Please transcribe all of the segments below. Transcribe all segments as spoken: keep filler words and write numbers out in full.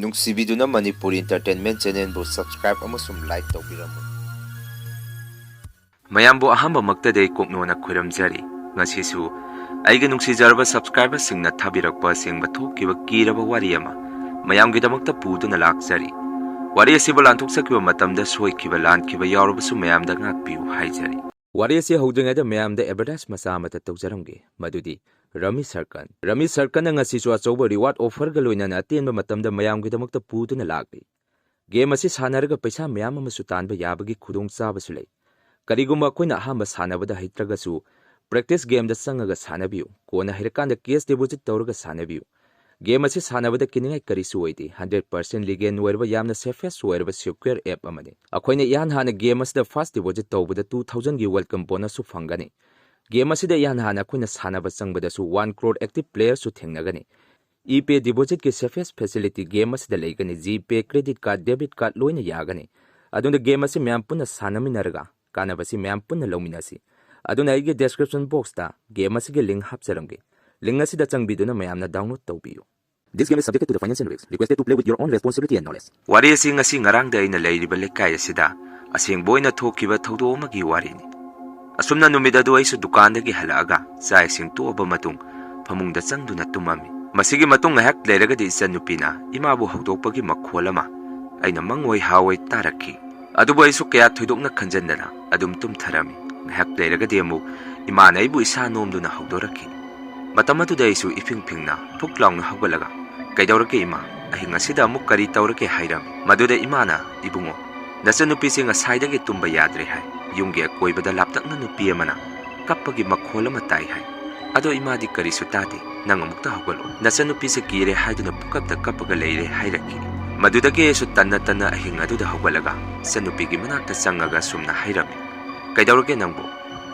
ꯅꯨꯡꯁꯤꯕꯤꯗꯨꯅ Manipuri Entertainment Channelꯕꯨ subscribe ꯑꯃꯁꯨꯡ like ꯇꯧꯕꯤꯔꯝꯃꯨ꯫ ꯃꯌꯥꯝꯕꯨ ꯑꯍꯥꯟꯕꯃꯛꯇꯗ ꯑꯩ ꯀꯣꯛꯅꯣꯟꯅ ꯈꯣꯏꯔꯝꯖꯔꯤ꯫ ꯉꯁꯤꯁꯨ ꯑꯩꯒꯤ ꯅꯨꯡꯁꯤꯖꯔꯕ subscriberꯁꯤꯡꯅ ꯊꯥꯕꯤꯔꯛꯄ ꯑꯁꯦꯡꯕ ꯊꯣꯛꯈꯤꯕ ꯀꯤꯔꯕ ꯋꯥꯔꯤ ꯑꯃ ꯃꯌꯥꯝꯒꯤꯗꯃꯛꯇ ꯄꯨꯗꯨꯅ ꯂꯥꯛꯆꯔꯤ꯫ ꯋꯥꯔꯤ ꯑꯁꯤꯕꯨ ꯂꯥꯟꯊꯣꯛꯆꯈꯤꯕ ꯃꯇꯝꯗ ꯁꯣꯏꯈꯤꯕ ꯂꯥꯟꯈꯤꯕ ꯌꯥꯎꯔꯕꯁꯨ ꯃꯌꯥꯝꯗ ꯉꯥꯛꯄꯤꯌꯨ ꯍꯥꯏꯖꯔꯤ꯫ ꯋꯥꯔꯤ ꯑꯁꯤ ꯍꯧꯗ꯭ꯔꯤꯉꯩꯗ ꯃꯌꯥꯝꯗ advertise ꯃꯆꯥ ꯑꯃꯇ ꯇꯧꯖꯔꯝꯒꯦ, ꯃꯗꯨꯗꯤ ꯔꯃꯤ ꯁꯔꯀꯟ꯫ ꯔꯃꯤ ꯁꯔꯀꯟꯅ ꯉꯁꯤꯁꯨ ꯑꯆꯧꯕ reward offerꯒ ꯂꯣꯏꯅꯅ ꯑꯇꯦꯟꯕ ꯃꯇꯝꯗ ꯃꯌꯥꯝꯒꯤꯗꯃꯛꯇ ꯄꯨꯗꯨꯅ ꯂꯥꯛꯂꯤ꯫ Game ꯑꯁꯤ ꯁꯥꯟꯅꯔꯒ ꯄꯩꯁꯥ ꯃꯌꯥꯝ ꯑꯃꯁꯨ ꯇꯥꯟꯕ ꯌꯥꯕꯒꯤ ꯈꯨꯗꯣꯡꯆꯥꯕꯁꯨ ꯂꯩ꯫ ꯀꯔꯤꯒꯨꯝꯕ ꯑꯩꯈꯣꯏꯅ ꯑꯍꯥꯟꯕ ꯁꯥꯟꯅꯕꯗ ꯍꯩꯇ꯭ꯔꯒꯁꯨ practice gameꯗ ꯆꯪꯉꯒ ꯁꯥꯟꯅꯕꯤꯌꯨ꯫ ꯀꯣꯟꯅ ꯍꯩꯔꯀꯥꯟꯗ cash deposit ꯇꯧꯔꯒ ꯁꯥꯟꯅꯕꯤꯌꯨ꯫ Game ꯑꯁꯤ ꯁꯥꯟꯅꯕꯗ ꯀꯤꯅꯤꯡꯉꯥꯏ ꯀꯔꯤꯁꯨ ꯑꯣꯏꯗꯦ꯫ Hundred percent legal ꯑꯣꯏꯔꯕ ꯌꯥꯝꯅ safest ꯑꯣꯏꯔꯕ secure app ꯑꯃꯅꯤ꯫ ꯑꯩꯈꯣꯏꯅ ꯏꯍꯥꯟ ꯍꯥꯟꯅ game ꯑꯁꯤꯗ first deposit ꯇꯧꯕꯗ two thousandꯒꯤ welcome bonusꯁꯨ ꯐꯪꯒꯅꯤ꯫ Game ꯑꯁꯤꯗ ꯏꯍꯥꯟ ꯍꯥꯟꯅ ꯑꯩꯈꯣꯏꯅ ꯁꯥꯟꯅꯕ ꯆꯪꯕꯗꯁꯨ one crore active playerꯁꯨ ꯊꯦꯡꯅꯒꯅꯤ꯫ E-Pay depositꯀꯤ safest facility game ꯑꯁꯤꯗ ꯂꯩꯒꯅꯤ꯫ GPay, credit card, debit card ꯂꯣꯏꯅ ꯌꯥꯒꯅꯤ꯫ ꯑꯗꯨꯅ game ꯑꯁꯤ ꯃꯌꯥꯝ ꯄꯨꯟꯅ ꯁꯥꯟꯅꯃꯤꯟꯅꯔꯒ ꯀꯥꯟꯅꯕꯁꯤ ꯃꯌꯥꯝ ꯄꯨꯟꯅ ꯂꯧꯃꯤꯟꯅꯁꯤ꯫ ꯑꯗꯨꯅ ꯑꯩꯒꯤ description boxꯇ game ꯑꯁꯤꯒꯤ link ꯍꯥꯞꯆꯔꯝꯒꯦ꯫ Link ꯑꯁꯤꯗ ꯆꯪꯕꯤꯗꯨꯅ ꯃꯌꯥꯝꯅ download ꯇꯧꯕꯤꯌꯨ꯫ This game is subjected to the financial risk. Requested to play with your own responsibility and knowledge. ꯋꯥꯔꯤ ꯑꯁꯤ ꯉꯁꯤ ꯉꯔꯥꯡꯗ ꯑꯩꯅ ꯂꯩꯔꯤꯕ ꯂꯩꯀꯥꯏ ꯑꯁꯤꯗ ꯑꯁꯦꯡꯕ ꯑꯣꯏꯅ ꯊꯣꯛꯈꯤꯕ ꯊꯧꯗꯣꯛ ꯑꯃꯒꯤ ꯋꯥꯔꯤꯅꯤ꯫ ꯑꯁꯨꯝꯅ ꯅꯨꯃꯤꯠ ꯑꯗꯨ ꯑꯩꯁꯨ ꯗꯨꯀꯥꯟꯗꯒꯤ ꯍꯜꯂꯛꯑꯒ ꯆꯥꯛ ꯏꯁꯤꯡ ꯇꯣꯛꯑꯕ ꯃꯇꯨꯡ ꯐꯃꯨꯡꯗ ꯆꯪꯗꯨꯅ ꯇꯨꯝꯃꯝꯃꯤ꯫ ꯃꯁꯤꯒꯤ ꯃꯇꯨꯡ ꯉꯥꯏꯍꯥꯛ ꯂꯩꯔꯒꯗꯤ ꯏꯆꯟꯅꯨꯄꯤꯅ ꯏꯃꯥꯕꯨ ꯍꯧꯗꯣꯛꯄꯒꯤ ꯃꯈꯣꯜ ꯑꯃ ꯑꯩꯅ ꯃꯪꯑꯣꯏ ꯍꯥꯑꯣꯏ ꯇꯥꯔꯛꯈꯤ꯫ ꯑꯗꯨꯕꯨ ꯑꯩꯁꯨ ꯀꯌꯥ ꯊꯣꯏꯗꯣꯛꯅ ꯈꯟꯖꯟꯗꯅ ꯑꯗꯨꯝ ꯇꯨꯝꯊꯔꯝꯃꯤ꯫ ꯉꯥꯏꯍꯥꯛ ꯂꯩꯔꯒꯗꯤ ꯑꯃꯨꯛ ꯏꯃꯥꯅ ꯑꯩꯕꯨ ꯏꯁꯥ ꯅꯣꯝꯗꯨꯅ ꯍꯧꯗꯣꯔꯛꯈꯤ꯫ ꯃꯇꯝ ꯑꯗꯨꯗ ꯑꯩꯁꯨ ꯏꯐꯤꯡ ꯐꯤꯡꯅ ꯐꯨꯛ ꯂꯥꯎꯅ ꯍꯧꯒꯠꯂꯒ, "ꯀꯩꯗꯧꯔꯒꯦ ꯏꯃꯥ? ꯑꯍꯤꯡ ꯑꯁꯤꯗ ꯑꯃꯨꯛ ꯀꯔꯤ ꯇꯧꯔꯒꯦ?" ꯍꯥꯏꯔꯝꯃꯤ꯫ ꯃꯗꯨꯗ ꯏꯃꯥꯅ, "ꯏꯕꯨꯡꯉꯣ, ꯅꯆꯟꯅꯨꯄꯤꯁꯦ ꯉꯁꯥꯏꯗꯒꯤ ꯇꯨꯝꯕ ꯌꯥꯗ꯭ꯔꯦ ꯍꯥꯏ꯫ ꯌꯨꯝꯒꯤ ꯑꯀꯣꯏꯕꯗ ꯂꯥꯞꯇꯛꯅ ꯅꯨꯄꯤ ꯑꯃꯅ ꯀꯞꯄꯒꯤ ꯃꯈꯣꯜ ꯑꯃ ꯇꯥꯏ ꯍꯥꯏ꯫ ꯑꯗꯣ ꯏꯃꯥꯗꯤ ꯀꯔꯤꯁꯨ ꯇꯥꯗꯦ꯫ ꯅꯪ ꯑꯃꯨꯛꯇ ꯍꯧꯒꯠꯂꯣ꯫ ꯅꯆꯟꯅꯨꯄꯤꯁꯦ ꯀꯤꯔꯦ ꯍꯥꯏꯗꯨꯅ ꯄꯨꯀꯞꯇ ꯀꯞꯄꯒ ꯂꯩꯔꯦ" ꯍꯥꯏꯔꯛꯈꯤ꯫ ꯃꯗꯨꯗꯒꯤ ꯑꯩꯁꯨ ꯇꯟꯅ ꯇꯟꯅ ꯑꯍꯤꯡ ꯑꯗꯨꯗ ꯍꯧꯒꯠꯂꯒ ꯏꯆꯟꯅꯨꯄꯤꯒꯤ ꯃꯅꯥꯛꯇ ꯆꯪꯉꯒ ꯁꯨꯝꯅ ꯍꯥꯏꯔꯝꯃꯤ, "ꯀꯩꯗꯧꯔꯒꯦ ꯅꯪꯕꯨ?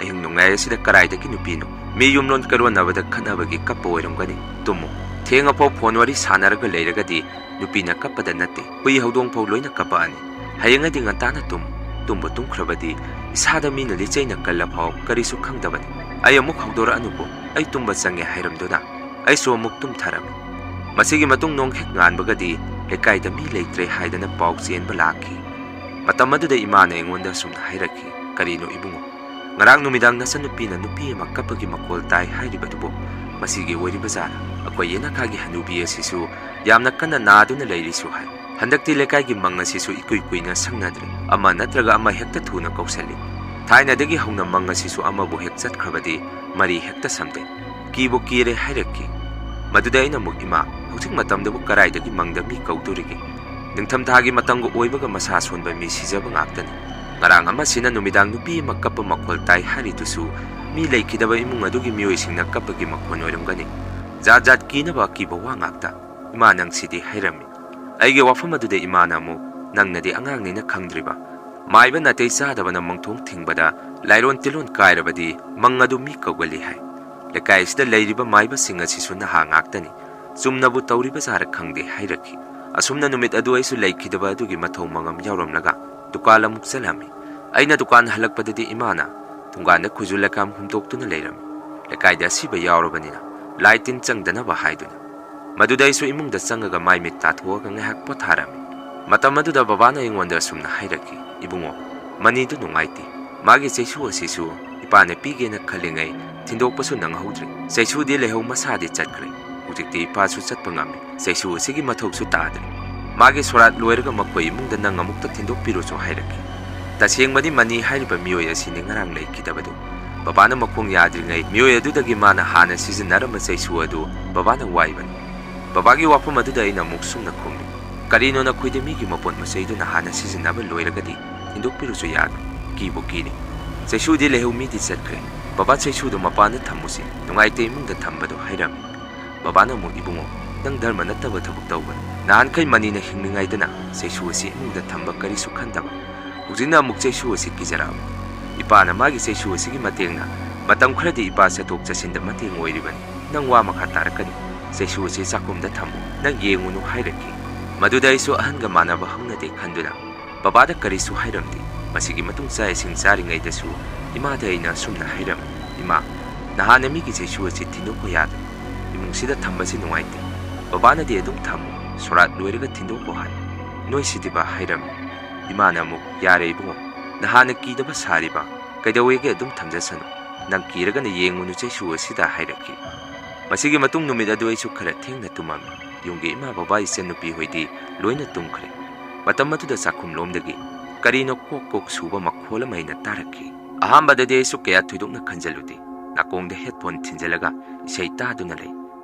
ꯑꯍꯤꯡ ꯅꯣꯡꯌꯥꯏ ꯑꯁꯤꯗ ꯀꯔꯥꯏꯗꯒꯤ ꯅꯨꯄꯤꯅꯣ? ꯃꯤ ꯌꯨꯝꯂꯣꯟ ꯀꯩꯔꯣꯟꯅꯕꯗ ꯈꯠꯅꯕꯒꯤ ꯀꯞꯄ ꯑꯣꯏꯔꯝꯒꯅꯤ꯫ ꯇꯨꯝꯃꯨ꯫ ꯊꯦꯡꯉꯐꯥꯎ phone ꯋꯥꯔꯤ ꯁꯥꯟꯅꯔꯒ ꯂꯩꯔꯒꯗꯤ ꯅꯨꯄꯤꯅ ꯀꯞꯄꯗ ꯅꯠꯇꯦ, ꯍꯨꯏ ꯍꯧꯗꯣꯡ ꯐꯥꯎ ꯂꯣꯏꯅ ꯀꯞꯄꯛꯑꯅꯤ꯫ ꯍꯌꯦꯡꯉꯩꯗꯤ ꯉꯟꯇꯥꯅ ꯇꯨꯝꯃꯨ꯫ ꯇꯨꯝꯕ ꯇꯨꯝꯈ꯭ꯔꯕꯗꯤ ꯏꯁꯥꯗ ꯃꯤꯅ ꯂꯤꯆꯩꯅ ꯀꯜꯂꯐꯥꯎ ꯀꯔꯤꯁꯨ ꯈꯪꯗꯕꯅꯤ꯫ ꯑꯩ ꯑꯃꯨꯛ ꯍꯧꯗꯣꯔꯛꯑꯅꯨꯀꯣ, ꯑꯩ ꯇꯨꯝꯕ ꯆꯪꯉꯦ" ꯍꯥꯏꯔꯝꯗꯨꯅ ꯑꯩꯁꯨ ꯑꯃꯨꯛ ꯇꯨꯝꯊꯔꯝꯃꯤ꯫ ꯃꯁꯤꯒꯤ ꯃꯇꯨꯡ ꯅꯣꯡ ꯍꯦꯛ ꯉꯥꯟꯕꯒꯗꯤ ꯂꯩꯀꯥꯏꯗ ꯃꯤ ꯂꯩꯇ꯭ꯔꯦ ꯍꯥꯏꯗꯅ ꯄꯥꯎ ꯆꯦꯟꯕ ꯂꯥꯛꯈꯤ꯫ ꯃꯇꯝ ꯑꯗꯨꯗ ꯏꯃꯥꯅ ꯑꯩꯉꯣꯟꯗ ꯑꯁꯨꯝꯅ ꯍꯥꯏꯔꯛꯈꯤ, "ꯀꯔꯤꯅꯣ ꯏꯕꯨꯡꯉꯣ? ꯉꯔꯥꯡ ꯅꯨꯃꯤꯗꯥꯡ ꯅꯆꯟꯅꯨꯄꯤꯅ ꯅꯨꯄꯤ ꯑꯃ ꯀꯞꯄꯒꯤ ꯃꯈꯣꯜ ꯇꯥꯏ ꯍꯥꯏꯔꯤꯕꯗꯨꯕꯨ ꯃꯁꯤꯒꯤ ꯑꯣꯏꯔꯤꯕ ꯖꯥꯠꯂ? ꯑꯩꯈꯣꯏ ꯌꯦꯅꯈꯥꯒꯤ ꯍꯅꯨꯕꯤ ꯑꯁꯤꯁꯨ ꯌꯥꯝꯅ ꯀꯟꯅ ꯅꯥꯗꯨꯅ ꯂꯩꯔꯤꯁꯨ ꯍꯥꯏ꯫ ꯍꯟꯗꯛꯇꯤ ꯂꯩꯀꯥꯏꯒꯤ ꯃꯪ ꯑꯁꯤꯁꯨ ꯏꯀꯨꯏ ꯀꯨꯏꯅ ꯁꯪꯅꯗ꯭ꯔꯦ꯫ ꯑꯃ ꯅꯠꯇ꯭ꯔꯒ ꯑꯃ ꯍꯦꯛꯇ ꯊꯨꯅ ꯀꯧꯁꯜꯂꯤ꯫ ꯊꯥꯏꯅꯗꯒꯤ ꯍꯧꯅ ꯃꯪ ꯑꯁꯤꯁꯨ ꯑꯃꯕꯨ ꯍꯦꯛ ꯆꯠꯈ꯭ꯔꯕꯗꯤ ꯃꯔꯤ ꯍꯦꯛꯇ ꯁꯝꯗꯦ꯫ ꯀꯤꯕꯨ ꯀꯤꯔꯦ" ꯍꯥꯏꯔꯛꯈꯤ꯫ ꯃꯗꯨꯗ ꯑꯩꯅ ꯑꯃꯨꯛ, "ꯏꯃꯥ, ꯍꯧꯖꯤꯛ ꯃꯇꯝꯗꯕꯨ ꯀꯔꯥꯏꯗꯒꯤ ꯃꯪꯗ ꯃꯤ ꯀꯧꯗꯣꯔꯤꯒꯦ? ꯅꯤꯡꯊꯝꯊꯥꯒꯤ ꯃꯇꯝꯒ ꯑꯣꯏꯕꯒ ꯃꯁꯥ ꯁꯣꯟꯕ ꯃꯤ ꯁꯤꯖꯕ ꯉꯥꯛꯇꯅꯤ꯫ ꯉꯔꯥꯡ ꯑꯃꯁꯤꯅ ꯅꯨꯃꯤꯗꯥꯡ ꯅꯨꯄꯤ ꯑꯃ ꯀꯞꯄ ꯃꯈꯣꯜ ꯇꯥꯏ ꯍꯥꯏꯔꯤꯗꯨꯁꯨ ꯃꯤ ꯂꯩꯈꯤꯗꯕ ꯏꯃꯨꯡ ꯑꯗꯨꯒꯤ ꯃꯤꯑꯣꯏꯁꯤꯡꯅ ꯀꯞꯄꯒꯤ ꯃꯈꯣꯜ ꯑꯣꯏꯔꯝꯒꯅꯤ꯫ ꯖꯥꯠ ꯖꯥꯠ ꯀꯤꯅꯕ ꯑꯀꯤꯕ ꯋꯥ ꯉꯥꯛꯇ꯫ ꯏꯃꯥ ꯅꯪꯁꯤꯗꯤ" ꯍꯥꯏꯔꯝꯃꯤ꯫ ꯑꯩꯒꯤ ꯋꯥꯐꯝ ꯑꯗꯨꯗ ꯏꯃꯥꯅ ꯑꯃꯨꯛ, "ꯅꯪꯅꯗꯤ ꯑꯉꯥꯡꯅꯤꯅ ꯈꯪꯗ꯭ꯔꯤꯕ꯫ ꯃꯥꯏꯕ ꯅꯥꯇꯩ ꯆꯥꯗꯕꯅ ꯃꯪꯊꯣꯡ ꯊꯤꯡꯕꯗ ꯂꯥꯏꯔꯣꯟ ꯇꯤꯜꯂꯣꯟ ꯀꯥꯏꯔꯕꯗꯤ ꯃꯪ ꯑꯗꯨ ꯃꯤ ꯀꯧꯒꯜꯂꯤ ꯍꯥꯏ꯫ ꯂꯩꯀꯥꯏ ꯑꯁꯤꯗ ꯂꯩꯔꯤꯕ ꯃꯥꯏꯕꯁꯤꯡ ꯑꯁꯤꯁꯨ ꯅꯍꯥ ꯉꯥꯛꯇꯅꯤ꯫ ꯆꯨꯝꯅꯕꯨ ꯇꯧꯔꯤꯕ ꯖꯥꯔ ꯈꯪꯗꯦ" ꯍꯥꯏꯔꯛꯈꯤ꯫ ꯑꯁꯨꯝꯅ ꯅꯨꯃꯤꯠ ꯑꯗꯨ ꯑꯩꯁꯨ ꯂꯩꯈꯤꯗꯕ ꯑꯗꯨꯒꯤ ꯃꯊꯧ ꯃꯉꯝ ꯌꯥꯎꯔꯝꯂꯒ ꯗꯨꯀꯥꯟ ꯑꯃꯨꯛ ꯆꯠꯂꯝꯃꯤ꯫ ꯑꯩꯅ ꯗꯨꯀꯥꯟ ꯍꯜꯂꯛꯄꯗꯗꯤ ꯏꯃꯥꯅ ꯊꯣꯡꯒꯥꯟꯗ ꯈꯨꯖꯨ ꯂꯩꯈꯥꯝ ꯍꯨꯝꯗꯣꯛꯇꯨꯅ ꯂꯩꯔꯝꯃꯤ꯫ "ꯂꯩꯀꯥꯏꯗ ꯑꯁꯤꯕ ꯌꯥꯎꯔꯕꯅꯤꯅ ꯂꯥꯏ ꯇꯤꯟ ꯆꯪꯗꯅꯕ" ꯍꯥꯏꯗꯨꯅ꯫ ꯃꯗꯨꯗ ꯑꯩꯁꯨ ꯏꯃꯨꯡꯗ ꯆꯪꯉꯒ ꯃꯥꯏ ꯃꯤꯠ ꯇꯥꯊꯣꯛꯑꯒ ꯉꯥꯏꯍꯥꯛ ꯄꯣꯊꯥꯔꯝꯃꯤ꯫ ꯃꯇꯝ ꯑꯗꯨꯗ ꯕꯕꯥꯅ ꯑꯩꯉꯣꯟꯗ ꯑꯁꯨꯝꯅ ꯍꯥꯏꯔꯛꯈꯤ, "ꯏꯕꯨꯡꯉꯣ, ꯃꯅꯤꯗꯨ ꯅꯨꯡꯉꯥꯏꯇꯦ꯫ ꯃꯥꯒꯤ ꯆꯩꯁꯨ ꯑꯁꯤꯁꯨ ꯏꯄꯥꯅ ꯄꯤꯒꯦꯅ ꯈꯜꯂꯤꯉꯩ ꯊꯤꯟꯗꯣꯛꯄꯁꯨ ꯅꯪꯍꯧꯗ꯭ꯔꯦ꯫ ꯆꯩꯁꯨꯗꯤ ꯂꯩꯍꯧ ꯃꯁꯥꯗꯤ ꯆꯠꯈ꯭ꯔꯦ꯫ ꯍꯧꯖꯤꯛꯇꯤ ꯏꯄꯥꯁꯨ ꯆꯠꯄ ꯉꯝꯃꯤ꯫ ꯆꯩꯁꯨ ꯑꯁꯤꯒꯤ ꯃꯊꯧꯁꯨ ꯇꯥꯗ꯭ꯔꯦ꯫ ꯃꯥꯒꯤ ꯁꯣꯔꯥꯠ ꯂꯣꯏꯔꯒ ꯃꯈꯣꯏ ꯏꯃꯨꯡꯗ ꯅꯪ ꯑꯃꯨꯛꯇ ꯊꯤꯟꯗꯣꯛꯄꯤꯔꯨꯆꯣ" ꯍꯥꯏꯔꯛꯈꯤ꯫ ꯇꯁꯦꯡꯕꯗꯤ ꯃꯅꯤ ꯍꯥꯏꯔꯤꯕ ꯃꯤꯑꯣꯏ ꯑꯁꯤꯅꯤ ꯉꯔꯥꯡ ꯂꯩꯈꯤꯗꯕꯗꯨ꯫ ꯕꯕꯥꯅ ꯃꯈꯣꯡ ꯌꯥꯗ꯭ꯔꯤꯉꯩ ꯃꯤꯑꯣꯏ ꯑꯗꯨꯗꯒꯤ ꯃꯥꯅ ꯍꯥꯟꯅ ꯁꯤꯖꯤꯟꯅꯔꯝꯕ ꯆꯩꯁꯨ ꯑꯗꯨ ꯕꯕꯥꯅ ꯋꯥꯏꯕꯅꯤ꯫ ꯕꯕꯥꯒꯤ ꯋꯥꯐꯝ ꯑꯗꯨꯗ ꯑꯩꯅ ꯑꯃꯨꯛ ꯁꯨꯝꯅ ꯈꯨꯝꯃꯤ, "ꯀꯔꯤꯅꯣ ꯅꯈꯣꯏꯗꯤ ꯃꯤꯒꯤ ꯃꯄꯣꯠ ꯃꯆꯩꯗꯨꯅ ꯍꯥꯟꯅ ꯁꯤꯖꯤꯟꯅꯕ ꯂꯣꯏꯔꯒꯗꯤ ꯊꯤꯟꯗꯣꯛꯄꯤꯔꯨꯆꯣ ꯌꯥꯗ꯭ꯔꯣ? ꯀꯤꯕꯨ ꯀꯤꯔꯦ꯫ ꯆꯩꯁꯨꯗꯤ ꯂꯩꯍꯧ ꯃꯤꯗꯤ ꯆꯠꯈ꯭ꯔꯦ꯫ ꯕꯕꯥ ꯆꯩꯁꯨꯗꯣ ꯃꯄꯥꯟꯗ ꯊꯝꯃꯨꯁꯤ, ꯅꯨꯡꯉꯥꯏꯇꯦ ꯏꯃꯨꯡꯗ ꯊꯝꯕꯗꯣ" ꯍꯥꯏꯔꯝꯃꯤ꯫ ꯕꯕꯥꯅ ꯑꯃꯨꯛ, "ꯏꯕꯨꯡꯉꯣ, ꯅꯪ ꯙꯔꯃ ꯅꯠꯇꯕ ꯊꯕꯛ ꯇꯧꯒꯅꯨ꯫ ꯅꯍꯥꯟꯈꯩ ꯃꯅꯤꯅ ꯍꯤꯡꯂꯤꯉꯩꯗꯅ ꯆꯩꯁꯨ ꯑꯁꯤ ꯏꯃꯨꯡꯗ ꯊꯝꯕ ꯀꯔꯤꯁꯨ ꯈꯟꯗꯕ꯫ ꯍꯧꯖꯤꯛꯅ ꯑꯃꯨꯛ ꯆꯩꯁꯨ ꯑꯁꯤ ꯀꯤꯖꯔꯛꯑꯕ꯫ ꯏꯄꯥꯅ ꯃꯥꯒꯤ ꯆꯩꯁꯨ ꯑꯁꯤꯒꯤ ꯃꯇꯦꯡꯅ ꯃꯇꯝ ꯈꯔꯗꯤ ꯏꯄꯥ ꯆꯠꯊꯣꯛ ꯆꯠꯁꯤꯟꯗ ꯃꯇꯦꯡ ꯑꯣꯏꯔꯤꯕꯅꯤ꯫ ꯅꯪ ꯋꯥ ꯃꯈꯥ ꯇꯥꯔꯛꯀꯅꯨ꯫ ꯆꯩꯁꯨ ꯑꯁꯤ ꯆꯥꯛꯈꯨꯝꯗ ꯊꯝꯃꯨ꯫ ꯅꯪ ꯌꯦꯡꯉꯨꯅꯨ" ꯍꯥꯏꯔꯛꯈꯤ꯫ ꯃꯗꯨꯗ ꯑꯩꯁꯨ ꯑꯍꯟꯒ ꯃꯥꯟꯅꯕ ꯍꯧꯅꯗꯦ ꯈꯟꯗꯨꯅ ꯕꯕꯥꯗ ꯀꯔꯤꯁꯨ ꯍꯥꯏꯔꯝꯗꯦ꯫ ꯃꯁꯤꯒꯤ ꯃꯇꯨꯡ ꯆꯥꯛ ꯏꯁꯤꯡ ꯆꯥꯔꯤꯉꯩꯗꯁꯨ ꯏꯃꯥꯗ ꯑꯩꯅ ꯑꯁꯨꯝꯅ ꯍꯥꯏꯔꯝꯃꯤ, "ꯏꯃꯥ, ꯅꯍꯥꯟꯅ ꯃꯤꯒꯤ ꯆꯩꯁꯨ ꯑꯁꯤ ꯊꯤꯟꯗꯣꯛꯄ ꯌꯥꯗ꯭ꯔꯦ꯫ ꯏꯃꯨꯡꯁꯤꯗ ꯊꯝꯕꯁꯤ ꯅꯨꯡꯉꯥꯏꯇꯦ꯫ ꯕꯕꯥꯅꯗꯤ ꯑꯗꯨꯝ ꯊꯝꯃꯨ, ꯁꯣꯔꯥꯠ ꯂꯣꯏꯔꯒ ꯊꯤꯟꯗꯣꯛꯈꯣ ꯍꯥꯏ꯫ ꯅꯣꯏꯁꯤꯗꯤꯕ ꯍꯥꯏꯔꯝꯃꯤ꯫ ꯏꯃꯥꯅ ꯑꯃꯨꯛ, ꯌꯥꯔꯦ ꯏꯕꯨꯡꯉꯣ, ꯅꯍꯥꯟꯅ ꯀꯤꯗꯕ ꯁꯥꯔꯤꯕ, ꯀꯩꯗꯧꯋꯦꯒꯦ ꯑꯗꯨꯝ ꯊꯝꯖꯁꯅꯨ, ꯅꯪ ꯀꯤꯔꯒꯅ ꯌꯦꯡꯉꯨꯅꯨ ꯆꯩꯁꯨ ꯑꯁꯤꯗ ꯍꯥꯏꯔꯛꯈꯤ꯫ ꯃꯁꯤꯒꯤ ꯃꯇꯨꯡ ꯅꯨꯃꯤꯠ ꯑꯗꯨ ꯑꯩꯁꯨ ꯈꯔ ꯊꯦꯡꯅ ꯇꯨꯝꯃꯝꯃꯤ꯫ ꯌꯨꯝꯒꯤ ꯏꯃꯥ ꯕꯕꯥ ꯏꯆꯟꯅꯨꯄꯤ ꯍꯣꯏꯗꯤ ꯂꯣꯏꯅ ꯇꯨꯝꯈ꯭ꯔꯦ꯫ ꯃꯇꯝ ꯑꯗꯨꯗ ꯆꯥꯛꯈꯨꯝꯂꯣꯝꯗꯒꯤ ꯀꯔꯤꯅꯣ ꯀꯣꯛ ꯀꯣꯛ ꯁꯨꯕ ꯃꯈꯣꯜ ꯑꯃ ꯑꯩꯅ ꯇꯥꯔꯛꯈꯤ꯫ ꯑꯍꯥꯟꯕꯗꯗꯤ ꯑꯩꯁꯨ ꯀꯌꯥ ꯊꯣꯏꯗꯣꯛꯅ ꯈꯟꯖꯜꯂꯨꯗꯦ꯫ ꯅꯥꯀꯣꯡꯗ headphone ꯊꯤꯟꯖꯤꯜꯂꯒ ꯏꯁꯩ ꯇꯥꯗꯨꯅ ꯂꯩ꯫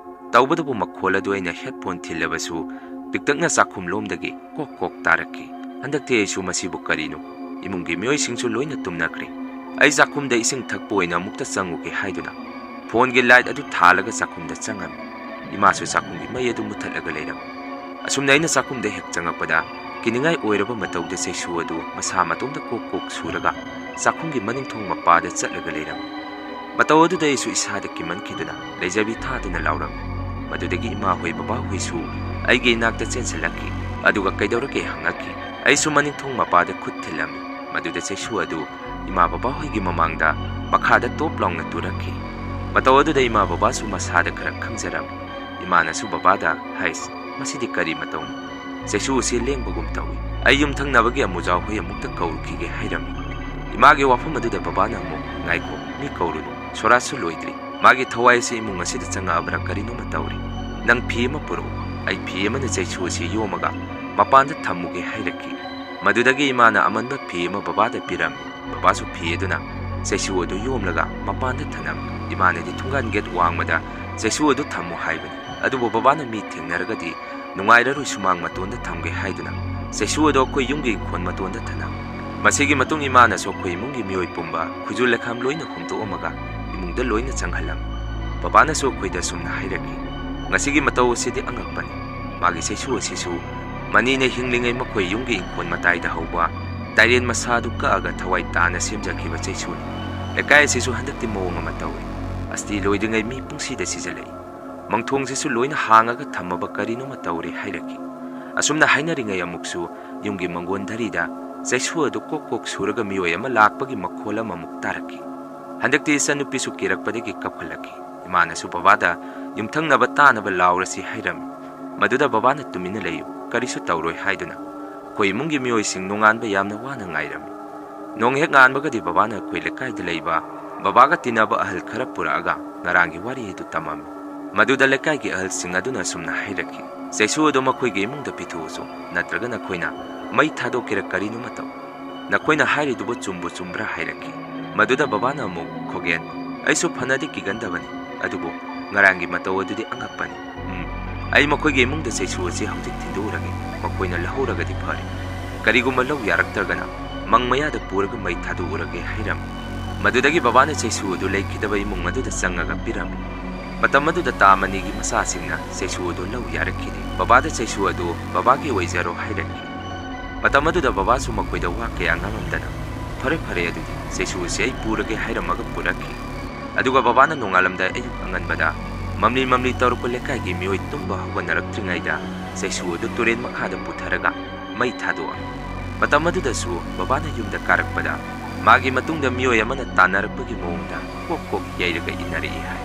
ꯇꯧꯕꯇꯕꯨ ꯃꯈꯣꯜ ꯑꯗꯨ ꯑꯩꯅ headphone ꯊꯤꯜꯂꯕꯁꯨ ꯄꯤꯛꯇꯛꯅ ꯆꯥꯛꯈꯨꯝꯂꯣꯝꯗꯒꯤ ꯀꯣꯛ ꯀꯣꯛ ꯇꯥꯔꯛꯈꯤ꯫ ꯍꯟꯗꯛꯇꯤ ꯑꯩꯁꯨ ꯃꯁꯤꯕꯨ ꯀꯔꯤꯅꯣ? ꯏꯃꯨꯡꯒꯤ ꯃꯤꯑꯣꯏꯁꯤꯡꯁꯨ ꯂꯣꯏꯅ ꯇꯨꯝꯅꯈ꯭ꯔꯦ꯫ ꯑꯩ ꯆꯥꯛꯈꯨꯝꯗ ꯏꯁꯤꯡ ꯊꯛꯄ ꯑꯣꯏꯅ ꯑꯃꯨꯛꯇ ꯆꯪꯉꯨꯒꯦ ꯍꯥꯏꯗꯨꯅ phoneꯒꯤ light ꯑꯗꯨ ꯊꯥꯜꯂꯒ ꯆꯥꯛꯈꯨꯝꯗ ꯆꯪꯉꯝꯃꯤ꯫ ꯏꯃꯥꯁꯨ ꯆꯥꯛꯈꯨꯝꯒꯤ ꯃꯩ ꯑꯗꯨ ꯃꯨꯊꯠꯂꯒ ꯂꯩꯔꯝꯃꯤ꯫ ꯑꯁꯨꯝꯅ ꯑꯩꯅ ꯆꯥꯛꯈꯨꯝꯗ ꯍꯦꯛ ꯆꯪꯉꯛꯄꯗ ꯀꯤꯅꯤꯡꯉꯥꯏ ꯑꯣꯏꯔꯕ ꯃꯇꯧꯗ ꯆꯩꯁꯨ ꯑꯗꯨ ꯃꯁꯥ ꯃꯇꯣꯝꯗ ꯀꯣꯛ ꯀꯣꯛ ꯁꯨꯔꯒ ꯆꯥꯛꯈꯨꯝꯒꯤ ꯃꯅꯤꯡꯊꯣꯡ ꯃꯄꯥꯗ ꯆꯠꯂꯒ ꯂꯩꯔꯝꯃꯤ꯫ ꯃꯇꯧ ꯑꯗꯨꯗ ꯑꯩꯁꯨ ꯏꯁꯥꯗ ꯀꯤꯃꯟꯈꯤꯗꯨꯅ ꯂꯩꯖꯕꯤ ꯊꯥꯗꯨꯅ ꯂꯥꯎꯔꯝꯃꯤ꯫ ꯃꯗꯨꯗꯒꯤ ꯏꯃꯥꯍꯣꯏ ꯕꯕꯥꯍꯣꯏꯁꯨ ꯑꯩꯒꯤ ꯏꯅꯥꯛꯇ ꯆꯦꯟꯁꯤꯜꯂꯛꯈꯤ꯫ ꯑꯗꯨꯒ ꯀꯩꯗꯧꯔꯒꯦ ꯍꯪꯉꯛꯈꯤ꯫ ꯑꯩꯁꯨ ꯃꯅꯤꯡꯊꯣꯡ ꯃꯄꯥꯗ ꯈꯨꯠ ꯊꯤꯜꯂꯝꯃꯤ꯫ ꯃꯗꯨꯗ ꯆꯩꯁꯨ ꯑꯗꯨ ꯏꯃꯥ ꯕꯕꯥꯍꯣꯏꯒꯤ ꯃꯃꯥꯡꯗ ꯃꯈꯥꯗ ꯇꯣꯞ ꯂꯥꯎꯅ ꯇꯨꯔꯛꯈꯤ꯫ ꯃꯇꯧ ꯑꯗꯨꯗ ꯏꯃꯥ ꯕꯕꯥꯁꯨ ꯃꯁꯥꯗ ꯈꯔ ꯈꯪꯖꯔꯝꯃꯤ꯫ ꯏꯃꯥꯅꯁꯨ ꯕꯕꯥꯗ, "ꯍꯩꯁ, ꯃꯁꯤꯗꯤ ꯀꯔꯤ ꯃꯇꯧꯅꯣ? ꯆꯩꯁꯨ ꯑꯁꯤ ꯂꯦꯡꯕꯒꯨꯝ ꯇꯧꯏ꯫ ꯑꯩ ꯌꯨꯝꯊꯪꯅꯕꯒꯤ ꯑꯃꯨꯖꯥꯎ ꯍꯣꯏ ꯑꯃꯨꯛꯇ ꯀꯧꯔꯨꯈꯤꯒꯦ" ꯍꯥꯏꯔꯝꯃꯤ꯫ ꯏꯃꯥꯒꯤ ꯋꯥꯐꯝ ꯑꯗꯨꯗ ꯕꯕꯥꯅ ꯑꯃꯨꯛ, "ꯉꯥꯏꯈꯣ, ꯃꯤ ꯀꯧꯔꯨꯅꯨ꯫ ꯁꯣꯔꯥꯠꯁꯨ ꯂꯣꯏꯗ꯭ꯔꯤ꯫ ꯃꯥꯒꯤ ꯊꯋꯥꯏ ꯑꯁꯤ ꯏꯃꯨꯡ ꯑꯁꯤꯗ ꯆꯪꯉꯛꯑꯕ꯭ꯔꯥ ꯀꯔꯤꯅꯣꯃ ꯇꯧꯔꯤ꯫ ꯅꯪ ꯐꯤ ꯑꯃ ꯄꯨꯔꯛꯎ꯫ ꯑꯩ ꯐꯤ ꯑꯃꯅ ꯆꯩꯁꯨ ꯑꯁꯤ ꯌꯣꯝꯃꯒ ꯃꯄꯥꯟꯗ ꯊꯝꯃꯨꯒꯦ" ꯍꯥꯏꯔꯛꯈꯤ꯫ ꯃꯗꯨꯗꯒꯤ ꯏꯃꯥꯅ ꯑꯃꯟꯕ ꯐꯤ ꯑꯃ ꯕꯕꯥꯗ ꯄꯤꯔꯝꯃꯤ꯫ ꯕꯕꯥꯁꯨ ꯐꯤ ꯑꯗꯨꯅ ꯆꯩꯁꯨ ꯑꯗꯨ ꯌꯣꯝꯂꯒ ꯃꯄꯥꯟꯗ ꯊꯅꯝꯃꯤ꯫ ꯏꯃꯥꯅꯗꯤ ꯊꯣꯡꯒꯥꯟ gate ꯋꯥꯡꯃꯗ ꯆꯩꯁꯨ ꯑꯗꯨ ꯊꯝꯃꯨ ꯍꯥꯏꯕꯅꯤ꯫ ꯑꯗꯨꯕꯨ ꯕꯕꯥꯅ ꯃꯤ ꯊꯦꯡꯅꯔꯒꯗꯤ ꯅꯨꯡꯉꯥꯏꯔꯔꯣꯏ ꯁꯨꯃꯥꯡ ꯃꯇꯣꯟꯗ ꯊꯝꯒꯦ ꯍꯥꯏꯗꯨꯅ ꯆꯩꯁꯨ ꯑꯗꯨ ꯑꯩꯈꯣꯏ ꯌꯨꯝꯒꯤ ꯏꯪꯈꯣꯜ ꯃꯇꯣꯟꯗ ꯊꯅꯝꯃꯤ꯫ ꯃꯁꯤꯒꯤ ꯃꯇꯨꯡ ꯏꯃꯥꯅꯁꯨ ꯑꯩꯈꯣꯏ ꯏꯃꯨꯡꯒꯤ ꯃꯤꯑꯣꯏ ꯄꯨꯝꯕ ꯈꯨꯖꯨ ꯂꯩꯈꯥꯝ ꯂꯣꯏꯅ ꯍꯨꯝꯗꯣꯛꯑꯝꯃꯒ ꯏꯃꯨꯡꯗ ꯂꯣꯏꯅ ꯆꯪꯍꯜꯂꯝꯃꯤ꯫ ꯕꯕꯥꯅꯁꯨ ꯑꯩꯈꯣꯏꯗ ꯑꯁꯨꯝꯅ ꯍꯥꯏꯔꯛꯈꯤ, "ꯉꯁꯤꯒꯤ ꯃꯇꯧ ꯑꯁꯤꯗꯤ ꯑꯉꯛꯄꯅꯤ꯫ ꯃꯥꯒꯤ ꯆꯩꯁꯨ ꯑꯁꯤꯁꯨ ꯃꯅꯤꯅ ꯍꯤꯡꯂꯤꯉꯩ ꯃꯈꯣꯏ ꯌꯨꯝꯒꯤ ꯏꯪꯈꯣꯜ ꯃꯇꯥꯏꯗ ꯍꯧꯕ ꯇꯥꯏꯔꯦꯟ ꯃꯁꯥꯗꯨ ꯀꯛꯑꯒ ꯊꯋꯥꯏ ꯇꯥꯅ ꯁꯦꯝꯖꯈꯤꯕ ꯆꯩꯁꯨꯅꯤ꯫ ꯂꯩꯀꯥꯏ ꯑꯁꯤꯁꯨ ꯍꯟꯗꯛꯇꯤ ꯃꯑꯣꯡ ꯑꯃ ꯇꯧꯏ꯫ ꯑꯁꯇꯤ ꯂꯣꯏꯗ꯭ꯔꯤꯉꯩ ꯃꯤ ꯄꯨꯡꯁꯤꯗ ꯁꯤꯖꯤꯜꯂꯛꯏ꯫ ꯃꯪꯊꯣꯡꯁꯤꯁꯨ ꯂꯣꯏꯅ ꯍꯥꯡꯉꯒ ꯊꯝꯃꯕ ꯀꯔꯤꯅꯣꯃ ꯇꯧꯔꯦ" ꯍꯥꯏꯔꯛꯈꯤ꯫ ꯑꯁꯨꯝꯅ ꯍꯥꯏꯅꯔꯤꯉꯩ ꯑꯃꯨꯛꯁꯨ ꯌꯨꯝꯒꯤ ꯃꯪꯒꯣꯟ ꯙꯔꯤꯗ ꯆꯩꯁꯨ ꯑꯗꯨ ꯀꯣꯛ ꯀꯣꯛ ꯁꯨꯔꯒ ꯃꯤꯑꯣꯏ ꯑꯃ ꯂꯥꯛꯄꯒꯤ ꯃꯈꯣꯜ ꯑꯃꯃꯨꯛ ꯇꯥꯔꯛꯈꯤ꯫ ꯍꯟꯗꯛꯇꯤ ꯏꯆꯟꯅꯨꯄꯤꯁꯨ ꯀꯤꯔꯛꯄꯗꯒꯤ ꯀꯞꯈꯠꯂꯛꯈꯤ꯫ ꯏꯃꯥꯅꯁꯨ ꯕꯕꯥꯗ ꯌꯨꯝꯊꯪꯅꯕ ꯇꯥꯅꯕ ꯂꯥꯎꯔꯁꯤ ꯍꯥꯏꯔꯝꯃꯤ꯫ ꯃꯗꯨꯗ ꯕꯕꯥꯅ "ꯇꯨꯃꯤꯟꯅ ꯂꯩꯌꯨ, ꯀꯔꯤꯁꯨ ꯇꯧꯔꯣꯏ" ꯍꯥꯏꯗꯨꯅ ꯑꯩꯈꯣꯏ ꯏꯃꯨꯡꯒꯤ ꯃꯤꯑꯣꯏꯁꯤꯡ ꯅꯣꯡꯉꯥꯟꯕ ꯌꯥꯝꯅ ꯋꯥꯅ ꯉꯥꯏꯔꯝꯃꯤ꯫ ꯅꯣꯡ ꯍꯦꯛ ꯉꯥꯟꯕꯒꯗꯤ ꯕꯕꯥꯅ ꯑꯩꯈꯣꯏ ꯂꯩꯀꯥꯏꯗ ꯂꯩꯕ ꯕꯕꯥꯒ ꯇꯤꯟꯅꯕ ꯑꯍꯜ ꯈꯔ ꯄꯨꯔꯛꯑꯒ ꯉꯔꯥꯡꯒꯤ ꯋꯥꯔꯤ ꯑꯗꯨ ꯇꯝꯃꯝꯃꯤ꯫ ꯃꯗꯨꯗ ꯂꯩꯀꯥꯏꯒꯤ ꯑꯍꯜꯁꯤꯡ ꯑꯗꯨꯅ ꯑꯁꯨꯝꯅ ꯍꯥꯏꯔꯛꯈꯤ, "ꯆꯩꯁꯨ ꯑꯗꯨ ꯃꯈꯣꯏꯒꯤ ꯏꯃꯨꯡꯗ ꯄꯤꯊꯣꯛꯎꯁꯨ, ꯅꯠꯇ꯭ꯔꯒ ꯅꯈꯣꯏꯅ ꯃꯩ ꯊꯥꯗꯣꯛꯀꯦꯔꯥ ꯀꯔꯤꯅꯣꯃ ꯇꯧ꯫ ꯅꯈꯣꯏꯅ ꯍꯥꯏꯔꯤꯗꯨꯕꯨ ꯆꯨꯝꯕꯨ ꯆꯨꯝꯕ꯭ꯔꯥ?" ꯍꯥꯏꯔꯛꯈꯤ꯫ ꯃꯗꯨꯗ ꯕꯕꯥꯅ ꯑꯃꯨꯛ, "ꯈꯣꯒꯦꯟ, ꯑꯩꯁꯨ ꯐꯅꯗꯤ ꯀꯤꯒꯟꯗꯕꯅꯤ, ꯑꯗꯨꯕꯨ ꯉꯔꯥꯡꯒꯤ ꯃꯇꯧ ꯑꯗꯨꯗꯤ ꯑꯉꯛꯄꯅꯤ꯫ ꯎꯝ, ꯑꯩ ꯃꯈꯣꯏꯒꯤ ꯏꯃꯨꯡꯗ ꯆꯩꯁꯨ ꯑꯁꯤ ꯍꯧꯖꯤꯛ ꯊꯤꯟꯗꯣꯛꯎꯔꯒꯦ, ꯃꯈꯣꯏꯅ ꯂꯧꯍꯧꯔꯒꯗꯤ ꯐꯔꯦ꯫ ꯀꯔꯤꯒꯨꯝꯕ ꯂꯧ ꯌꯥꯔꯛꯇ꯭ꯔꯒꯅ ꯃꯪ ꯃꯌꯥꯗ ꯄꯨꯔꯒ ꯃꯩ ꯊꯥꯗꯣꯛꯎꯔꯒꯦ" ꯍꯥꯏꯔꯝꯃꯤ꯫ ꯃꯗꯨꯗꯒꯤ ꯕꯕꯥꯅ ꯆꯩꯁꯨ ꯑꯗꯨ ꯂꯩꯈꯤꯗꯕ ꯏꯃꯨꯡ ꯑꯗꯨꯗ ꯆꯪꯉꯒ ꯄꯤꯔꯝꯃꯤ꯫ ꯃꯇꯝ ꯑꯗꯨꯗ ꯇꯥ ꯃꯅꯤꯒꯤ ꯃꯆꯥꯁꯤꯡꯅ ꯆꯩꯁꯨ ꯑꯗꯨ ꯂꯧ ꯌꯥꯔꯛꯈꯤꯗꯦ꯫ ꯕꯕꯥꯗ ꯆꯩꯁꯨ ꯑꯗꯨ ꯕꯕꯥꯒꯤ ꯑꯣꯏꯖꯔꯣ ꯍꯥꯏꯔꯛꯈꯤ꯫ ꯃꯇꯝ ꯑꯗꯨꯗ ꯕꯕꯥꯁꯨ ꯃꯈꯣꯏꯗ ꯋꯥ ꯀꯌꯥ ꯉꯥꯡꯂꯝꯗꯅ, "ꯐꯔꯦ, ꯐꯔꯦ, ꯑꯗꯨꯗꯤ ꯆꯩꯁꯨ ꯑꯁꯤ ꯑꯩ ꯄꯨꯔꯒꯦ" ꯍꯥꯏꯔꯝꯃꯒ ꯄꯨꯔꯛꯈꯤ꯫ ꯑꯗꯨꯒ ꯕꯕꯥꯅ ꯅꯣꯡꯉꯥꯜꯂꯝꯗꯥꯏ ꯑꯌꯨꯛ ꯑꯉꯟꯕꯗ ꯃꯝꯂꯤ ꯃꯝꯂꯤ ꯇꯧꯔꯛꯄ ꯂꯩꯀꯥꯏꯒꯤ ꯃꯤꯑꯣꯏ ꯇꯨꯝꯕ ꯍꯧꯒꯠꯅꯔꯛꯇ꯭ꯔꯤꯉꯩꯗ ꯆꯩꯁꯨ ꯑꯗꯨ ꯇꯨꯔꯦꯟ ꯃꯈꯥꯗ ꯄꯨꯊꯔꯒ ꯃꯩ ꯊꯥꯗꯣꯛꯑꯝꯃꯤ꯫ ꯃꯇꯝ ꯑꯗꯨꯗꯁꯨ ꯕꯕꯥꯅ ꯌꯨꯝꯗ ꯀꯥꯔꯛꯄꯗ ꯃꯥꯒꯤ ꯃꯇꯨꯡꯗ ꯃꯤꯑꯣꯏ ꯑꯃꯅ ꯇꯥꯟꯅꯔꯛꯄꯒꯤ ꯃꯑꯣꯡꯗ ꯀꯣꯛ ꯀꯣꯛ ꯌꯩꯔꯒ ꯏꯟꯅꯔꯛꯏ ꯍꯥꯏ꯫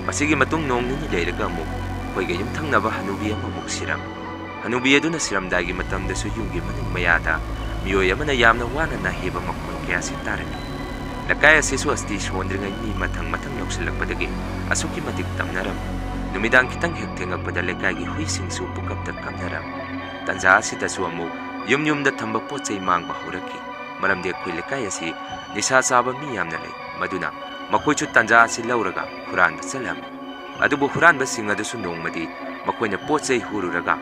ꯃꯁꯤꯒꯤ ꯃꯇꯨꯡ ꯅꯣꯡ ꯅꯤꯅꯤ ꯂꯩꯔꯒ ꯑꯃꯨꯛ ꯑꯩꯈꯣꯏꯒ ꯌꯨꯝꯊꯪꯅꯕ ꯍꯅꯨꯕꯤ ꯑꯃꯃꯨꯛ ꯁꯤꯔꯝꯃꯤ꯫ ꯍꯅꯨꯕꯤ ꯑꯗꯨꯅ ꯁꯤꯔꯝꯗꯥꯏꯒꯤ ꯃꯇꯝꯗꯁꯨ ꯌꯨꯝꯒꯤ ꯃꯅꯤꯡ ꯃꯌꯥꯗ ꯃꯤꯑꯣꯏ ꯑꯃꯅ ꯌꯥꯝꯅ ꯋꯥꯅ ꯅꯥꯍꯦꯕ ꯃꯈꯣꯟ ꯀꯌꯥꯁꯤ ꯇꯥꯔꯛꯈꯤ꯫ ꯂꯩꯀꯥꯏ ꯑꯁꯤꯁꯨ ꯑꯁꯇꯤ ꯁꯣꯟꯗ꯭ꯔꯤꯉꯩ ꯃꯤ ꯃꯊꯪ ꯃꯊꯪ ꯂꯧꯁꯤꯜꯂꯛꯄꯗꯒꯤ ꯑꯁꯨꯛꯀꯤ ꯃꯇꯤꯛ ꯇꯝꯅꯔꯝꯃꯤ꯫ ꯅꯨꯃꯤꯗꯥꯡ ꯈꯤꯇꯪ ꯍꯦꯛ ꯊꯦꯡꯂꯛꯄꯗ ꯂꯩꯀꯥꯏꯒꯤ ꯍꯨꯏꯁꯤꯡꯁꯨ ꯄꯨꯀꯞꯇ ꯀꯞꯅꯔꯝꯃꯤ꯫ ꯇꯟꯖꯥ ꯑꯁꯤꯗꯁꯨ ꯑꯃꯨꯛ ꯌꯨꯝ ꯌꯨꯝꯗ ꯊꯝꯕ ꯄꯣꯠ ꯆꯩ ꯃꯥꯡꯕ ꯍꯧꯔꯛꯈꯤ꯫ ꯃꯔꯝꯗꯤ ꯑꯩꯈꯣꯏ ꯂꯩꯀꯥꯏ ꯑꯁꯤ ꯅꯤꯁꯥ ꯆꯥꯕ ꯃꯤ ꯌꯥꯝꯅ ꯂꯩ꯫ ꯃꯗꯨꯅ ꯃꯈꯣꯏꯁꯨ ꯇꯟꯖꯥ ꯑꯁꯤ ꯂꯧꯔꯒ ꯍꯨꯔꯥꯟꯕ ꯆꯠꯂꯝꯃꯤ꯫ ꯑꯗꯨꯕꯨ ꯍꯨꯔꯥꯟꯕꯁꯤꯡ ꯑꯗꯨꯁꯨ ꯅꯣꯡꯃꯗꯤ ꯃꯈꯣꯏꯅ ꯄꯣꯠ ꯆꯩ ꯍꯨꯔꯨꯔꯒ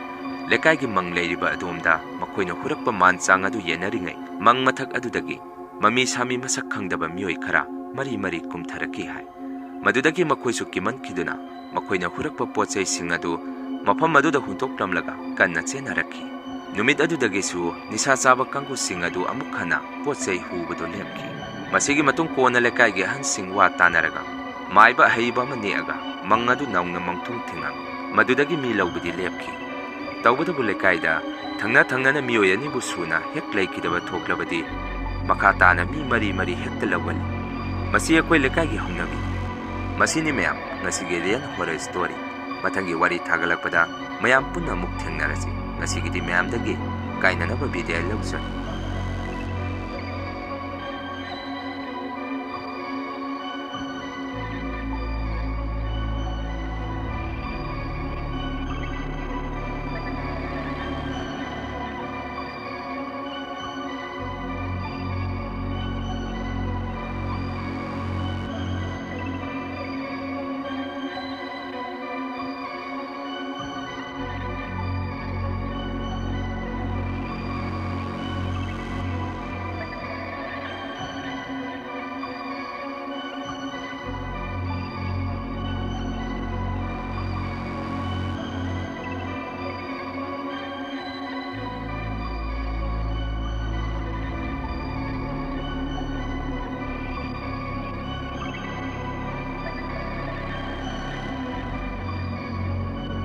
ꯂꯩꯀꯥꯏꯒꯤ ꯃꯪ ꯂꯩꯔꯤꯕ ꯑꯗꯣꯝꯗ ꯃꯈꯣꯏꯅ ꯍꯨꯔꯛꯄ ꯃꯥꯟ ꯆꯥꯡ ꯑꯗꯨ ꯌꯦꯟꯅꯔꯤꯉꯩ ꯃꯪ ꯃꯊꯛ ꯑꯗꯨꯗꯒꯤ ꯃꯃꯤ ꯁꯥꯃꯤ ꯃꯁꯛ ꯈꯪꯗꯕ ꯃꯤꯑꯣꯏ ꯈꯔ ꯃꯔꯤ ꯃꯔꯤ ꯀꯨꯝꯊꯔꯛꯈꯤ ꯍꯥꯏ꯫ ꯃꯗꯨꯗꯒꯤ ꯃꯈꯣꯏꯁꯨ ꯀꯤꯃꯟꯈꯤꯗꯨꯅ ꯃꯈꯣꯏꯅ ꯍꯨꯔꯛꯄ ꯄꯣꯠ ꯆꯩꯁꯤꯡ ꯑꯗꯨ ꯃꯐꯝ ꯑꯗꯨꯗ ꯍꯨꯟꯗꯣꯛꯂꯝꯂꯒ ꯀꯟꯅ ꯆꯦꯟꯅꯔꯛꯈꯤ꯫ ꯅꯨꯃꯤꯠ ꯑꯗꯨꯗꯒꯤꯁꯨ ꯅꯤꯁꯥ ꯆꯥꯕ ꯀꯥꯡꯕꯨꯁꯤꯡ ꯑꯗꯨ ꯑꯃꯨꯛ ꯍꯟꯅ ꯄꯣꯠ ꯆꯩ ꯍꯨꯕꯗꯨ ꯂꯦꯞꯈꯤ꯫ ꯃꯁꯤꯒꯤ ꯃꯇꯨꯡ ꯀꯣꯟꯅ ꯂꯩꯀꯥꯏꯒꯤ ꯑꯍꯟꯁꯤꯡ ꯋꯥ ꯇꯥꯅꯔꯒ ꯃꯥꯏꯕ ꯑꯍꯩꯕ ꯑꯃ ꯅꯦꯛꯑꯒ ꯃꯪ ꯑꯗꯨ ꯅꯧꯅ ꯃꯪꯊꯣꯡ ꯊꯤꯡꯉꯝꯃꯤ꯫ ꯃꯗꯨꯗꯒꯤ ꯃꯤ ꯂꯧꯕꯗꯤ ꯂꯦꯞꯈꯤ꯫ ꯇꯧꯕꯇꯕꯨ ꯂꯩꯀꯥꯏꯗ ꯊꯪꯅ ꯊꯪꯅꯅ ꯃꯤꯑꯣꯏ ꯑꯅꯤꯕꯨ ꯁꯨꯅ ꯍꯦꯛ ꯂꯩꯈꯤꯗꯕ ꯊꯣꯛꯂꯕꯗꯤ ꯃꯈꯥ ꯇꯥꯅ ꯃꯤ ꯃꯔꯤ ꯃꯔꯤ ꯍꯦꯛꯇ ꯂꯧꯒꯜꯂꯤ꯫ ꯃꯁꯤ ꯑꯩꯈꯣꯏ ꯂꯩꯀꯥꯏꯒꯤ ꯍꯧꯅꯕꯤ꯫ ꯃꯁꯤꯅꯤ ꯃꯌꯥꯝ ꯉꯁꯤꯒꯤ Real Horror Story꯫ ꯃꯊꯪꯒꯤ ꯋꯥꯔꯤ ꯊꯥꯒꯠꯂꯛꯄꯗ ꯃꯌꯥꯝ ꯄꯨꯟꯅ ꯑꯃꯨꯛ ꯊꯦꯡꯅꯔꯁꯤ꯫ ꯉꯁꯤꯒꯤꯗꯤ ꯃꯌꯥꯝꯗꯒꯤ ꯀꯥꯏꯅꯅꯕ ꯕꯤꯗꯥꯏ ꯂꯧꯖꯔꯤ꯫